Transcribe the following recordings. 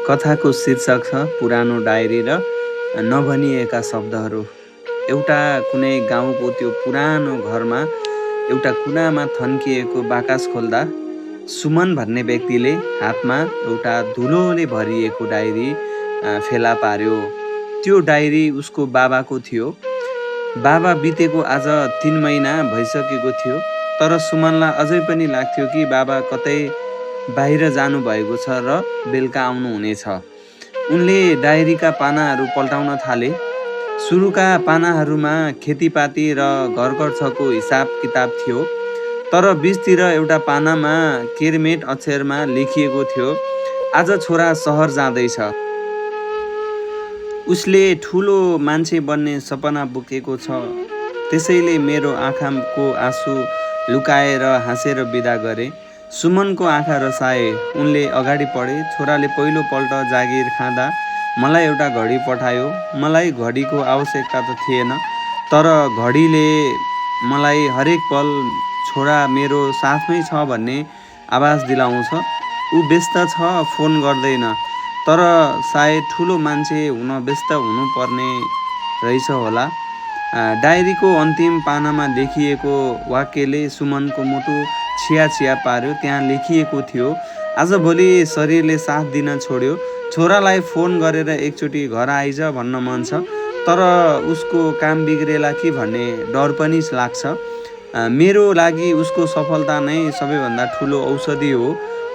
कथाको शीर्षक छ पुरानो डायरी र नभनिएका शब्दहरू। एउटा कुनै गाउँको त्यो पुरानो घरमा एउटा कुनामा थन्किएको बाकस खोल्दा सुमन भन्ने व्यक्तिले हातमा एउटा धुलोले भरिएको डायरी फेला पार्यो। त्यो डायरी उसको बाबाको थियो। बाबा बितेको आज 3 महिना भइसकेको थियो, तर सुमनलाई अझै पनि लाग्थ्यो कि बाबा कतै बाहिर जानुभएको छ र बेलुका आउनुहुनेछ। उनले डायरीका पानाहरू पल्टाउन थाले। सुरुका पानाहरूमा खेतीपाती र घरखर्चको हिसाब किताब थियो, तर बिचतिर एउटा पानामा केरमेट अक्षरमा लेखिएको थियो, आज छोरा सहर जाँदैछ। उसले ठुलो मान्छे बन्ने सपना बोकेको छ, त्यसैले मेरो आँखाको आँसु लुकाएर हाँसेर बिदा गरे। सुमनको आँखा रसाए। उनले अगाडि बढे। छोराले पहिलोपल्ट जागिर खाँदा मलाई एउटा घडी पठायो। मलाई घडीको आवश्यकता त थिएन, तर घडीले मलाई हरेक पल छोरा मेरो साथमै छ भन्ने आभास दिलाउँछ। ऊ व्यस्त छ, फोन गर्दैन, तर सायद ठुलो मान्छे हुन व्यस्त हुनुपर्ने रहेछ होला। डायरीको अन्तिम पानामा लेखिएको वाक्यले सुमनको मुटु छिया पार्यो। त्यहाँ लेखिएको थियो, आजभोलि शरीरले साथ दिन छोड्यो। छोरालाई फोन गरेर एकचोटि घर आइज भन्न मन छ, तर उसको काम बिग्रेला कि भन्ने डर पनि लाग्छ। मेरो लागि उसको सफलता नै सबैभन्दा ठुलो औषधि हो।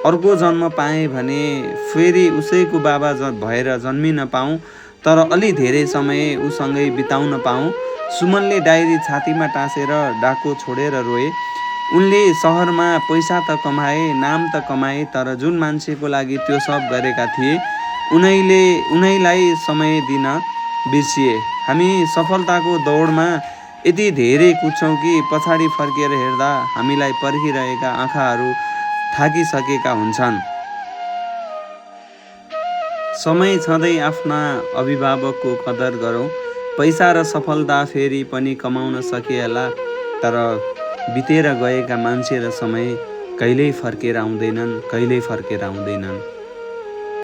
अर्को जन्म पाएँ भने फेरि उसैको बाबा भएर जन्मिन पाऊँ, तर अलि धेरै समय उसँगै बिताउन पाऊँ। सुमनले डायरी छातीमा टाँसेर डाको छोडेर रोए। उनले सहरमा पैसा त कमाए, नाम त कमाए, तर जुन मान्छेको लागि त्यो सब गरेका थिए उनैलाई समय दिन बिर्सिए। हामी सफलताको दौडमा यति धेरै कुद्छौँ कि पछाडि फर्केर हेर्दा हामीलाई पर्खिरहेका आँखाहरू थाकिसकेका हुन्छन्। समय छँदै आफ्ना अभिभावकको कदर गरौँ। पैसा र सफलता फेरि पनि कमाउन सकिएला, तर बितेर गएका मान्छे र समय कहिल्यै फर्केर आउँदैनन्।